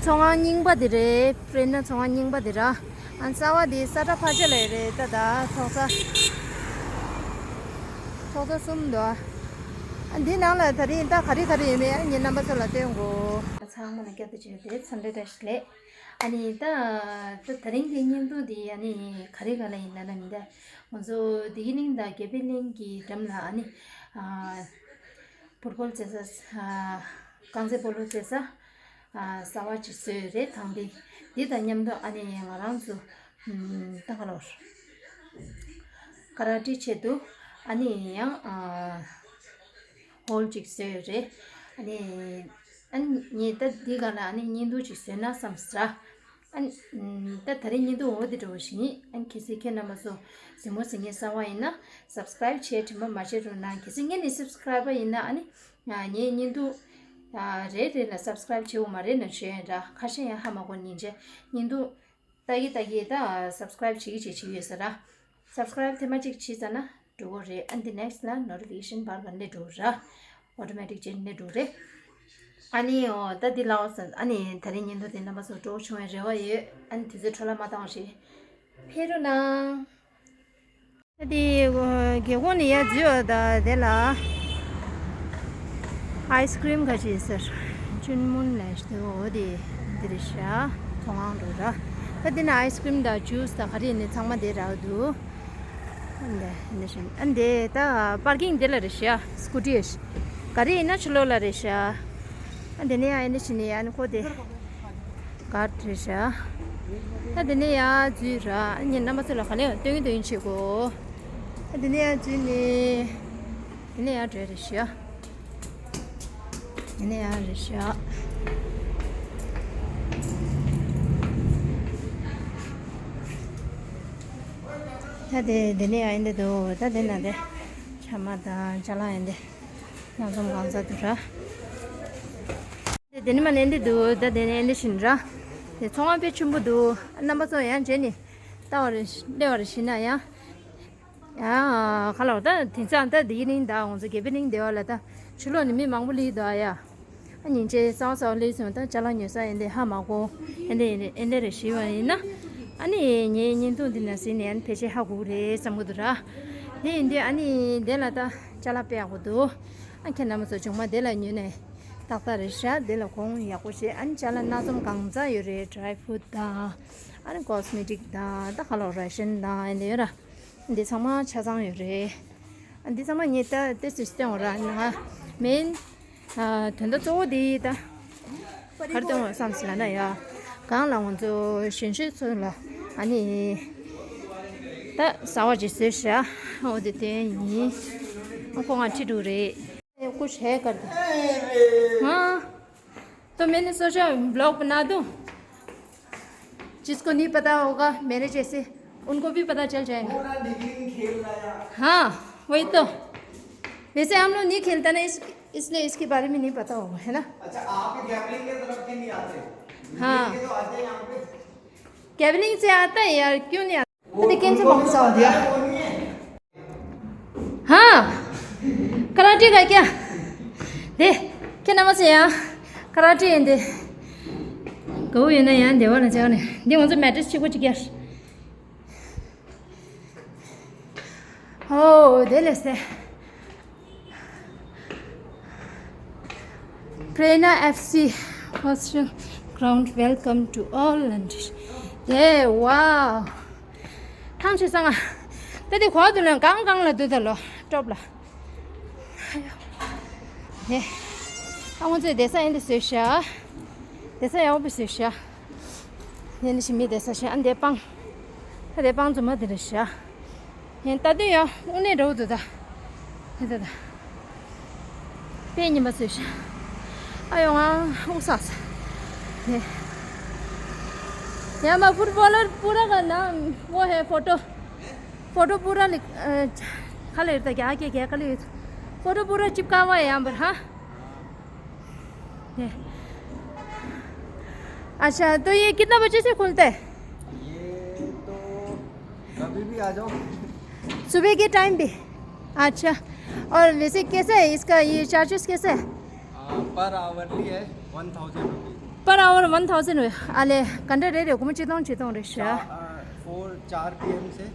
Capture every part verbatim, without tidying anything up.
ཚོང་ཁང་རྙིང་པ་དེ་རེད། པྲེ་ན་ཚོང་ཁང་རྙིང་པ་དེ་ར། ཨ་ནི་གསར་པ་དེ་ས་ཁྲ་ཕར་ཕྱོགས་ལ་རེད། ད་ད་ཚོགས་ས་ཚོགས་ས་གསུམ་འདུག་ཨ་འདི་ནང་ལ་ད་རིང་ད་ག་རེ་ག་རེ་ཡོད་མེད་ཨ་ངས་རྣམ་པ་ཚོ་ལ་སྟོན་དགོས། ཚང་མ་ལ་བསྐྱར་དུ་བྱས་ཏེ་འཚམས་འདྲི་བཀྲ་ཤིས་བདེ་ལེགས། ཨ་ནི་ད་ད་ད་རིང་གི་བརྙན་ཐུང་འདི་ཨ་ནི་ག་རེ་ག་ལ་ཡིན་ན་ན་མི་འདའ། ང་ཚོ་བདེ་སྐྱིད་གླིང་དང་དགེ་འཕེལ་གླིང་གི་འགྲམ་ལ་ཨ་ནི་ཨ་ཕུཊ་སྦོལ་རྩེ་ས། ཨ་རྐང་རྩེད་སྤོ་ལོ་རྩེ་ས་ཨ་གསར་པ་ཅིག་བཟོས་རེད། དང་འདི་འདི་དང་མཉམ་དུ་ཨ་ནི་ང་རང་ཚོ་ཨམ་ད་ག་ལོར་ཀ་ར་ཏེ་ཆེད་དུ་ཨ་ནི་ཡང་ཨ་ཧོལ་ཅིག་བཟོས་རེད། ཨ་ནི་ཨ་ནི་ངས་ད་འདི་ག་ལ་ཨ་ནི་བརྙན་ཐུང་ཅིག་བཟོས་ན་བསམ་ས། ཨ་ནི་ད་ད་རིང་བརྙན་ཐུང་འོ་འདི་འདྲ་བོ་ཞིག་ཡིན། ཨ་ནི་གལ་སྲིད་ཁྱེད་རྣམ་པ་ཚོ་གཟིགས་མོ་གཟིགས་མཁན་གསར་པ་ཡིན་ན་སབ་སི་ཀ་རའིབ་བྱེད་དྲན་པ་མ་བྱེད་རོགས་གནང་། གལ་སྲིད་ངས་ནི་སབ་སི་ཀ་རའིབ་པ་ཡིན་ན་ཨ་ནི་ངའི་བརྙན་ཐུང་རེ་རེ་ལ་སབ་སི་ཀ་རའིབ་བྱེད་འོ་མ་རེད་ན་ཞུ་ཡིན་ར། ཁ་ཤས་ཡང་ཧ་མ་གོ་ཉིན་བྱེད་བརྙན་ཐུང་ལྟ་གི་ལྟ་གི་ད་སབ་སི་ཀ་རའིབ་བྱེད་ཀྱི་བྱེད་ཀྱི་ཡོད་ས་ར། སབ་སི་ཀ་རའིབ་ཐེངས་མ་གཅིག་བྱས་ཙ་ན་འགྲོ་གི་རེད། ཨ་ནི་ནེག་སི་ལ་ནོ་ཊི་ཕི་ཀེ་ཤན་བར་བར་སླེབས་འགྲོ་ར། ཨོ་ཊོ་མེ་ཊིག་ཅན་སླེབས་འགྲོ་རེད། ཨ་ནི་འོ་ད་འདི་ལའོ་སན་ཨ་ནི་ད་རིང་བརྙན་ཐུང་དེ་རྣམ་པ་ཚོ་སྤྲོ་བོ་བྱུང་བའི་རེ་བ་ཡོད། ཨ་ནི་དུས་ཚོད་འཕྲོ་བརླག་མ་བཏང་བ་ཞིག་ཕེབས་རོགས་གནང་། ད་དེ་རྒྱལ་ཁོངས་ནས་ཡར་འཛུལ་བ་ད་དེ་ལ་ཨའི་སི་ཀྲིམ་ག་ཅིག་ཟེར་ཅུན་མུན་ལས་ཞིག་འདུག་འོ་དེ་འདི་རེད་ཤག་ཚོང་ཁང་འགྲོ་ར། ད་དེ་ན་ཨའི་སི་ཀྲིམ་དང་ཇུས་དང་ག་རེ་ནི་ཚང་མ་དེ་རག་འདུག་ཨ་འདི་འདི་བཞིན་ཨ་འདི་ད་པར་ཀིང་འདི་ལ་རེད་ཤག་སི་ཀུ་ཊི་ག་རེ་ཡིན་ན་ཕྱི་ལོགས་ལ་རེད་ཤག་ཨ་འདི་ནས་ཨ་འདི་བཞིན་ཨ་ནི་ཁོ་དེ་གར་རེད་ཤག་ཨ་འདི་ནས་ཡར་འཛུལ་ར། ཨ་ངས་རྣམ་པ་ཚོ་ལ་ག་ལེར་སྟོན་གི་སྟོན་གི་བྱེད་དགོས། ཨ་འདི་ནས་ཡར་འཛུལ་ནས་འདི་ནས་ཡར་འགྲོ་རེད་ཤག་ཡིན་ན་ཡང་རེད་ཤག་ད་དེ་འདི་ནས་ཡང་ཡིན་འདི་འདུག་ད་དེ་ན་དེ་ཕྱག་མ་དང་ཅ་ལག་ཡིན་འདི་སྣ་འཛོམས་གང་ཚ་འདུག་ར། དེ་དེ་ནས་མ་ནས་འདི་འདུག་ད་དེ་ནས་འདི་བཞིན་ར། དེ་ཚོང་ཁང་དཔེ་ཆེན་པོ་འདུག་རྣམ་པ་ཚོ་ཡང་བྱས་ནས་ལྟ་བ་རེ་སླེབས་པ་རེ་ཞིག་ན་ཡང་། ཡ། ཁ་ལོ་ད་དེང་སང་ད་དེ་གླིང་ད་ང་ཚོ་དགེ་འཕེལ་གླིང་སྡེ་བ་ལ་ད་ཕྱི་ལོགས་ནས་མི་མང་པོ་སླེབས་འདུག་ཨ་ཡ། ཨ་ཉིན་བྱེད་གསར་པ་གསར་པ་སླེབས་སོང་ད་ཅ་ལག་ཉོ་ས་ཡིན་དེ་ཧ་མ་གོ། ཨེ་འདྲ་ཡིན་རེད་ཨེ་འདྲ་རེད་ཞུས་པ་ཡིན་ན། ཨ་ནི་ངའི་བརྙན་ཐུང་འདི་ན་གཟིགས་ནས་ཨ་ནི་ཕལ་ཆེར་ཧ་གོ་གི་རེད་བསམ་གི་འདུག་ར། དེ་ཡིན་དུས་ཨ་ནི་འདི་ལ་ད་ཅ་ལག་དཔེ་ཡག་པོ་འདུག་ཨ་ཁྱེད་རྣམ་པ་ཚོ་བྱུང་མ་འདི་ལ་ཉོས་ནས་ཏག་ཏག་རེད་ཤག་འདི་ལ་གོང་ཡག་པོ་བྱས་ཨ་ནི་ཅ་ལག་སྣ་འཛོམས་གང་ཚ་ཡོད་རེད། ཌི་རའི་ཕུཌ་དང་ཨ་ནི་ཀོ་སི་མེ་ཊིག་དང་ད་ཁ་ལོ་རེ་ཤན་དང་ཨེ་འདྲ་ཡོད་ར། འདི་ཚང་མ་ཆ་ཚང་ཡོད་རེད། ཨ་འདི་ཚང་མ་ངས་ད་ཏེ་སི་སྟོན་འོ་ར་ང་མེན། ཨ་དོན་དག་གཙོ་བོ་འདི་ད་གར་གཏོང་བ་བསམ་སི་ལ་ན་ཡ། གང་ལ་ང་ཚོ་གཞོན་གཞོན་ཚོ་ལ་ཨ་ནི་ད་ཟ་བ་ཅིག་བཟོས་ཤག་འོ་དེ་དོན་ཡིན། ཨ་ཁོ་ང་ཁྲིད་འགྲོ་རེད། कुछ है कर दो। हाँ, तो मैंने सोचा व्लॉग बना दूं। जिसको नहीं पता होगा मेरे जैसे, उनको भी पता चल जाएगा। पूरा डिग्री खेल रहा है। हाँ, वही तो। वैसे हम लोग नहीं खेलता ना, इस, इसलिए इसके बारे में नहीं पता होगा, है ना? अच्छा, आप गैम्बलिंग की तरफ से नहीं आते? हाँ। ये तो आते हैं यहाँ पे। गैम्बलिंग से आता है यार, क्यों नहीं आता? अरे, कैसे उनको भी पता चल गया। हाँ, कराटे का क्या? दे, क्या नाम से यहाँ? कराटे है दे। कहू ये ना यहाँ देवा ना जाने। दे, उनसे मैट्रेस चीको चिकियार। Oh, दे लेसे। Prerna F C hostel ground, welcome to all and yeah, wow. ཐང་ཆེ་སང་ཨ། ད་དེ་གོ་དུ་ལོན་གང་གང་ལ་དུ་ད་ལོ་ཀྲོབ་ལ། ཧེ། ཨ་ངོ་ཚོས་བསྡད་ས་ཡིན་དེ་བཟོས་ཤག་བསྡད་ས་ཡག་པོ་བཟོས་ཤག་ཡིན་ཞིག་མི་བསྡད་ས་ཤག་ཨ་འདས་སྤང་། ད་དེ་སྤང་རྫུན་མ་དེ་རེད་ཤག་ཡིན་ད་དུང་ཡང་དངོས་གནས་འདྲ་བོ་འདུག་ད། ཧེ་ད་ད། དཔེ་ཉིན་པ་ཚོས་ཤག་ཨ་ཡོང་ང་དབུགས་བསགས་ས། ཡ་མ་ཕུཊ་བོ་ལར་པུ་ར་ག་ན་བོ་ཧེ་ཕོ་ཊོ། ཕོ་ཊོ་པུ་ར་ལི་ཁ་ལེར་ད་རྒྱ་སྐད་རྒྱ་སྐད་ལི། ཕོ་ཊོ་པུ་ར་ཅིབ་ཀ་བ་ཡ་འབར་ཧ། ये। अच्छा, तो ये कितना बजे से खुलता है? ये तो कभी भी आ जाओ। सुबह के टाइम भी? अच्छा। और वैसे कैसा है इसका, ये चार्जेस कैसा है? आ, पर आवरली है, one thousand rupees. Per hour one thousand हुए। आले घंटा रह रहे, घूम चीतों चीतों रे शा। चार, अ, फ़ोर, चार पीएम से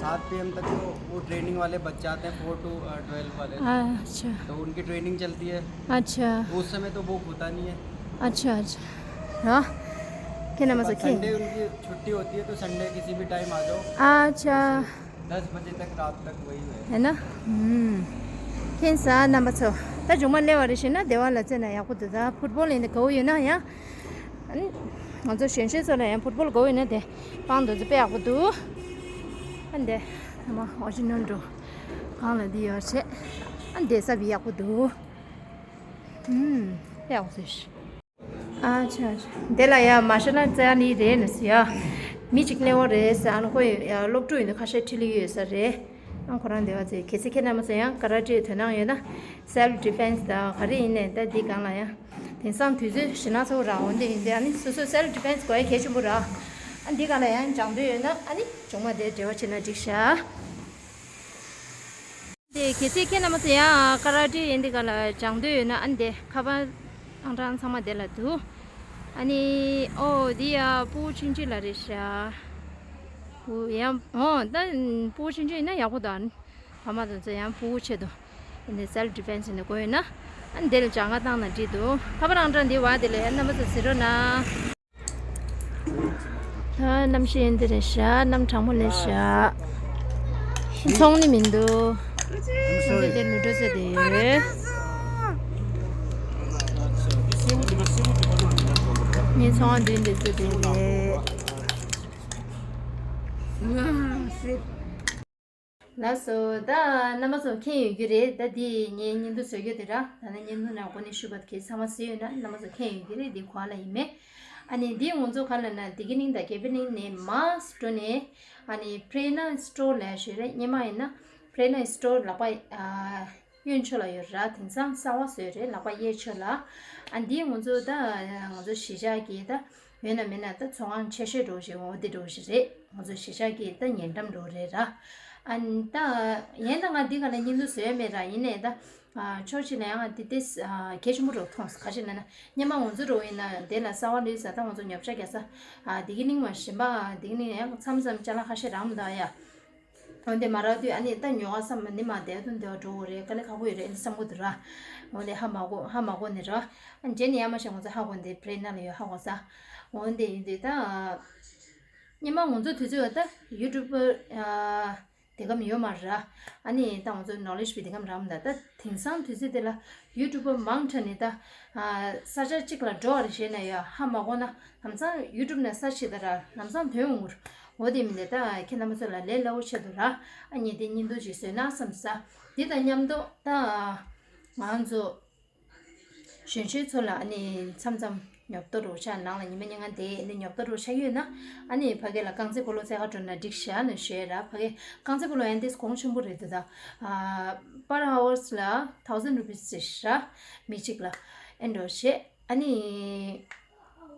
सात पीएम तक तो वो ट्रेनिंग वाले बच जाते हैं, फ़ोर टू, अ, ट्वेल्व वाले। अच्छा। तो उनकी ट्रेनिंग चलती है। अच्छा। उस समय तो बुक होता नहीं है। अच्छा, अच्छा। हाँ। क्या नाम है बस सखी? संडे उनकी छुट्टी होती है, तो संडे किसी भी टाइम आ जाओ। अच्छा। दस बजे तक, रात तक वही है। है ना? हम्म। ཁྱེད་ས་རྣམ་པ་ཚོ། ད་ཇུང་མ་སླེབས་པ་རེད་ཤེ་ན་བདེ་བ་ལ་བཙལ་ན་ཡག་པོ་འདུག་ད་ཕུཊ་བོལ་ཡིན་ན་གའུ་ཡོད་ན་ཡང་། ཨ་ནི། ང་ཚོ་གཞོན་གཞོན་ཚོ་ལ་ཡང་ཕུཊ་བོལ་གའུ་ཡོད་ན་དེ་སྤང་འདུག་ཚོ་དཔེ་ཡག་པོ་འདུག་ཨ་འདི། ཐ་མ་ཨོ་རི་ཇི་ནལ་འགྲོ། གང་ལ་འདི་ཡོད་ཆེ། ཨ་འདི་ས་བི་ཡག་པོ་འདུག་ཨུམ། དཔེ་ཡག་པོ་ཚོ་ཤི། ཨ་ཆ་ཆ། དེ་ལ་ཡ་མ་ཤ་ན་ཙ་ནི་རེད་ན་སི་ཡ། མི་གཅིག་སླེབས་པ་རེད་ཟེར་ཨ་ནི་ཁོ་ཡ་སློབ་ཕྲུག་ཡིན་ན་ཁ་ཤས་ཁྲིད་ལི་ཡོད་ས་རེད། ཨ་ཁོ་རང་དེ་བ་ཚེ་གལ་སྲིད་ཁྱེད་རྣམ་པ་ཚོ་ཡང་ཀ་ར་ཏེ་དོ་སྣང་ཡོད་ན་self defense དང་ག་རེ་ཡིན་ནས་ད་འདི་སྒང་ལ་ཡང་། དེང་སང་དུས་ཚོད་ཞེ་ན་ཚ་བོ་ར་འོན་ཏེ་ཡིན་ཏེ་ཨ་ནི་སོ་སོ་self defense དགོས་ཡ་གལ་ཆེན་པོ་ར། ཨ་འདི་སྒང་ལ་ཡང་སྦྱང་འདོད་ཡོད་ན་ཨ་ནི་ཇུང་མ་དེ་འབྲེལ་བ་བྱེད་ན་འགྲིག་ཤག་དེ་གལ་སྲིད་ཁྱེད་རྣམ་པ་ཚོ་ཡང་ཀ་ར་ཏེ་ཡིན་འདི་ག་ལ་སྦྱང་འདོད་ཡོད་ན་ཨ་ནི་དེ་ཁ་པར་ཨང་གྲངས་ཚང་མ་དེ་ལ་འདུག་ཨ་ནི་ཨོ་འདི་ཡ་སྤུ་གུ་ཆུང་ཆུང་ལ་རེད་ཤག་སྤུ་ཡང་ཨོ་ད་སྤུ་གུ་ཆུང་ཆུང་ཡིན་ན་ཡག་པོ་འདུག་ཨ་ནི་ཕ་མ་དེ་ཚོ་ཡང་སྤུ་གུ་ཆེད་དུ་ཨ་ནི་self defense ཡིན་ན་དགོས་ཡོད་ན་ཨ་ནི་དེ་ལ་སྦྱང་ག་བཏང་ན་འགྲིག་འདུག་ཁ་པར་ཨང་གྲངས་འདི་བ་དེ་ལ་ཡང་རྣམ་པ་ཚོ་གཟིགས་རོགས་གནང་། ད་གནམ་གཤིས་འདི་རེད་ཤག་གནམ་གྲང་མོ་ལེ་ཤག་ཚོང་ནི་མི་འདུག་འདི་དེ་ལུ་འགྲོ་ས་དེ་ཡོད། ངའི་ཚོང་འདི་འདི་ཚོ་དེ་རེད། ལགས་སོ། ད་རྣམ་པ་ཚོ་མཁྱེན་ཡོད་རྒྱུ་རེད། ད་འདི་ངའི་བརྙན་ཐུང་བཟོ་རྒྱུ་དེ་ར། ད་ནི་བརྙན་ཐུང་ནང་སྒོ་ནས་ཞུ་བ་དེ་གས་ཚང་མ་གཟིགས་ཡོད་ན་རྣམ་པ་ཚོ་མཁྱེན་ཡོད་རྒྱུ་རེད། འདི་གོ་ལ་ཡིན་མེད། ཨ་ནི་འདི་ང་ཚོ་ག་ལ་ན་དེ་གི་ནིང་དང་དགེ་བའི་གླིང་ནས་མར་འགྲོ་ནས་ཨ་ནི་Prerna Store ལ་ཞུ་རེད། སྙེ་མ་ཡིན་ན་Prerna Store ལག་པ་ཨ་གཡོན་ཕྱོགས་ལ་ཡོད་ར། དེང་སང་གསར་པ་བཟོས་རེད། ལག་པ་གཡས་ཕྱོགས་ལ། ཨ་འདི་ང་ཚོ་ད་ང་ཚོ་གཞིས་ཆགས་ཀྱི་ད། ཡོད་ན་མེད་ན་ད་ཚོང་ཁང་ཆེ་ཤོས་འདྲ་བོ་ཞིག་འོ་དེ་འདྲ་བོ་ཞིག་རེད། ང་ཚོ་གཞིས་ཆགས་ཀྱི་ད་ཉེ་འགྲམ་འདྲ་བོ་རེད་ར། ཨ་ནི་ད་ཡིན་ད་ང་འདི་ག་ལ་བརྙན་ཐུང་བཟོས་མེད་ར། ཡིན་ནའི་ད་ཨ་ཕྱོགས་གཅིག་ལ་ཡང་ང་འདི་ཏེ་ཨ་གལ་ཆེན་པོ་འདྲ་བོ་མཐོང་སོང་། ག་ཅི་ལབ་ན་སྙེ་མ་ང་ཚོ་འདྲ་བོ་ཡིན་ན་དེ་ལ་གསར་པ་ལུས་ས་ད་ང་ཚོ་ཉོ་ཆ་རྒྱག་ས་ཨ་དེ་གི་གླིང་མ་གཞན་པ་དེ་གི་གླིང་ཡང་མཚམས་མཚམས་ཅ་ལག་ཁ་ཤས་རག་མི་འདུག་ཡ། འོན་ཏེ་མ་རག་དུས་ཨ་ནི་ད་ཉོ་ག་བསམ་ནི་མ་བསྡད་དུས་འདི་བ་འགྲོ་དགོས་རེད། དཀའ་ལས་ཁག་པོ་ཡོད་རེད་ཨ་ནི་བསམ་གི་འདུག་ར། འོ་ལེ་ཧ་མ་གོ་ཧ་མ་གོ་ནི་ར། ཨ་ནི་རྗེས་ནས་ཡར་མར་བྱས་ང་ཚོ་ཧ་གོ་འདི་Prerna ལ་ཡོད་ཧ་གོ་ས། འོན་ཏེ་ཡིན་དུས་ད། སྙེ་མ་ང་ཚོ་དུས་ཚོད་ད་YouTuber ཨ་དེ་གམ་ཡོད་མ་ར། ཨ་ནི་ད་ང་ཚོ་knowledge བི་དེ་གམ་རམ་ད་ད་དེང་སང་དུས་ཚོད་དེ་ལ་YouTuber མང་དྲགས་ནས་ད་ཨ་ས་ཆ་གཅིག་ལ་འགྲོ་བ་རེ་བྱས་ན་ཡ་ཧ་མ་གོ་ན་ལམ་སང་YouTube ནས་ས་ཆེ་ད་ར་ལམ་སང་དོན་འུར། འོ་དེ་མིན་ཏེ་ད་ཁྱེད་རྣམ་པ་ཚོ་ལ་ལས་སླ་བོ་ཆེད་དུ་ར། ཨ་ནི་དེ་བརྙན་ཐུང་ཅིག་བཟོས་ན་བསམ་ས། དེ་དང་མཉམ་དུ་ད་ང་ཚོ་གཞོན་གཞོན་ཚོ་ལ་ཨ་ནི་མཚམས་མཚམས་ཉོབ་ཏོ་རུ་ཆགས། ནང་ལ་ཉི་མ་ཉིན་ལྔ་བསྡད་ཨ་ནི་ཉོབ་ཏོ་རུ་ཆགས་ཡོད་ན་ཨ་ནི་ཕ་གི་ལ་རྐང་རྩེད་སྤོ་ལོ་རྩེ་ག་འགྲོ་ན་འགྲིག་ཤག་ནི་ཞུས་ར། ཕ་གི་རྐང་རྩེད་སྤོ་ལོ་ཡང་དེ་གོང་ཆེན་པོ་རེད་འདུག་ད། ཨ་per hours ལ་thousand rupees ཞིག་ར། མི་གཅིག་ལ་ཨེ་འགྲོ་ཞེས། ཨ་ནི།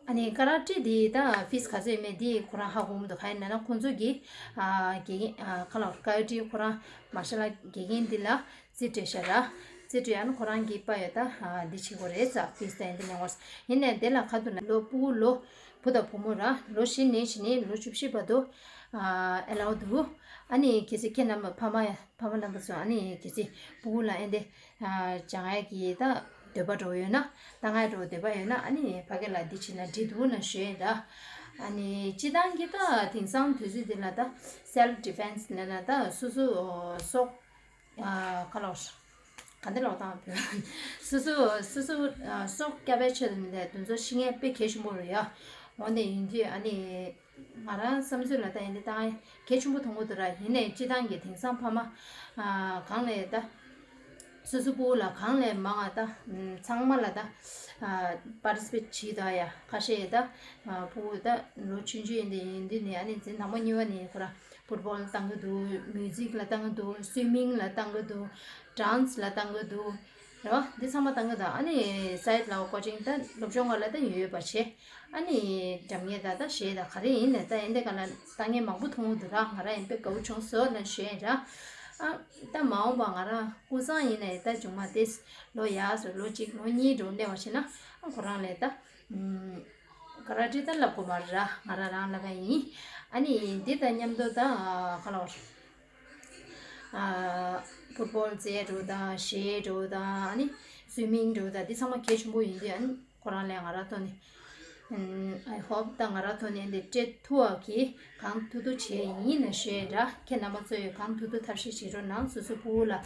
ཨ་ནི་ཀ་ར་ཏེ་འདི་ད་ཕིས་ག་ཚོད་ཡོད་མེད་འདི་ཁོ་རང་ཧ་གོ་མི་འདུག་ག་ཡིན་ན་ན་ཁོང་ཚོ་གི་ཨ་དགེ་རྒན་ཨ་ཁ་ལོ་ཀ་ར་ཏེ་ཁོ་རང་མར་ཤལ་ཨར་དགེ་རྒན་འདི་ལ་རྩིས་སྤྲད་ཤག་ར། རྩིས་སྤྲད་ཡང་ན་ཁོ་རང་གི་པ་ཡོད་ད་ཨ་འདི་བྱེད་དགོས་རེད་ས་ཕིས་ད་ཡིན་འདི་ཉང་བར། ཡིན་ནའི་འདི་ལ་ཁ་ཐུག་ན་ལོ་སྤུ་གུ་ལོ་བུ་དང་བུ་མོ་ར་ལོ་བཞི་ནས་བྱས་ནས་ལོ་བཅུ་བཞི་བར་དུ་ཨ་ཨེ་ལའོ་འདུག་ཨ་ནི་གལ་སྲིད་ཁྱེད་རྣམ་པ་ཕ་མ་ཕ་མ་རྣམ་པ་ཚོ་ཨ་ནི་གལ་སྲིད་སྤུ་གུ་ལ་ཨེ་འདི། སྦྱང་ཡག་གི་ད་འདོད་པ་འདྲ་བོ་ཡོད་ན་ལྟ་ངན་འདྲ་བོ་འདོད་པ་ཡོད་ན་ཨ་ནི་ཕ་གི་ལ་འདི་བྱེད་ན་འགྲིག་འདུག་ན་ཞུ་ཡིན་ད། ཨ་ནི་སྤྱི་བཏང་གི་ད་དེང་སང་དུས་ཚོད་འདི་ལ་ད་self defense ལབ་ན་ད་སོ་སོ་སྲོག་ཁ་ལོ་ག་འདི་ལོག་བཏང་བོད་སོ་སོ་སོ་སོ་སྲོག་སྐྱབས་པའི་ཆེད་དུ་མི་འདུག་དེ་ཚོ་ཤི་ངེས་དཔེ་གལ་ཆེན་པོ་རེད་ཡ། འོ་ནས་ཡིན་དུས་ཨ་ནི། ང་རང་བསམ་ཚུལ་ལ་ལྟ་ཡིན་དེ་ད་གལ་ཆེན་པོ་མཐོང་གི་འདུག་ར། ཡིན་ནའི་སྤྱི་བཏང་གི་དེང་སང་ཕ་མ་ཨ་གང་ལས་ད་སོ་སོ་སྤུ་གུ་ལ་གང་ལས་མང་ང་ད་ཚང་མ་ལ་ད་ཨ་participate བྱེད་ད་ཡ་ཁ་ཤས་ད་ཨ་སྤུ་གུ་ད་ལོ་ཆུང་ཆུང་ཡིན་དེ་ཡིན་དུས་ནས་ཨ་ནི་འཛིན་དང་པོ་གཉིས་པ་ནས་ཁོ་ར་ཕུཊ་བོལ་བཏང་གི་འདུག་མིའུ་ཛིག་ལ་བཏང་གི་འདུག་སུའི་མིང་ལ་བཏང་གི་འདུག་ཌན་སི་ལ་བཏང་གི་འདུག་རེད་བ། འདི་ཚང་མ་བཏང་གི་འདུག་ཨ་ནི་སའིཌ་ལ་ཀོ་ཅིང་ད་སློབ་སྦྱོང་སྒང་ལ་ད་ཡོད་པ་བྱས། ཨ་ནི་འགྲམ་ངེས་ད་ད་གཞས་ད་ག་རེ་ཡིན་ནས་ད་ཨེ་འདི་ག་ལ་ལྟ་ངན་མང་པོ་མཐོང་གི་འདུག་ར། ང་རང་ཡིན་པས་དགའ་བོ་བྱུང་སོང་ལབ་ཞུ་ཡིན་ར། ཨ་ད་མ་འོངས་པ་ང་རང་ཀུན་བཟང་ཡིན་ནས་ད་ཆུང་མ་དེས་ལོ་ཡག་སོ་ལོ་གཅིག་ལོ་གཉིས་འགྲོ་སླེབས་པ་བྱས་ན་ཨ་ཁོ་རང་ལས་ད་ཨུམ། ཀ་ར་ཊེ་ད་བསླབ་དགོས་མ་རེད། ང་རང་རང་བསླབ་པ་ཡིན། ཨ་ནི་འདི་དང་མཉམ་དུ་ད་ག་ལ་བར། ཨ། ཕུཊ་བོལ་རྩེད་འགྲོ་དང་གཞས་འགྲོ་དང་ཨ་ནི་སུའི་མིང་འགྲོ་དང་འདི་ཚང་མ་གལ་ཆེན་པོ་ཡིན་དུས། ཨ་ནི་ཁོ་རང་ལས་ང་རང་ཐོག་ནས། ཨམ། I hope ད་ང་རང་ཐོག་ནས་འདི་སྤྲད་ཐུབ་པ་གི་གང་ཐུབ་ཐུབ་བྱས་ཡིན་ན་ཞུ་ཡ་འདྲ། ཁྱེད་རྣམ་པ་ཚོ་ཡི་གང་ཐུབ་ཐུབ་ཐབས་ཤེས་བྱེད་རོགས་གནང་། སོ་སོ་ཕྲུ་གུ་ལ། ཨ།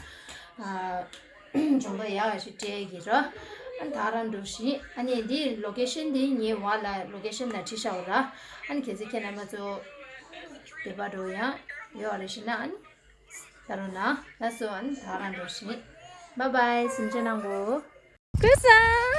སྦྱོང་བརྡར་ཡག་ཞིག་སྤྲད་ཀྱི་ར། ཨ་ནི་ད་རང་འགྲོ་བཞིན། ཨ་ནི་འདི་ལོ་ཀེ་ཤན་འདི་ངའི་འོག་ལ་ལོ་ཀེ་ཤན་ལ་བྲིས་བཞག་པ་ར། ཨ་ནི་གལ་སྲིད་ཁྱེད་རྣམ་པ་ཚོ་འདོད་པ་འདྲ་ཡང་ཡོད་རེད་ཞེ་ན། ཨ་ནི་ལབ་རོགས་གནང་། ལགས་སོ། ཨ་ནི་ད་རང་འགྲོ་བཞིན། Bye bye། གཟིམ་འཇགས་གནང་གོ། ཀུ་སང་།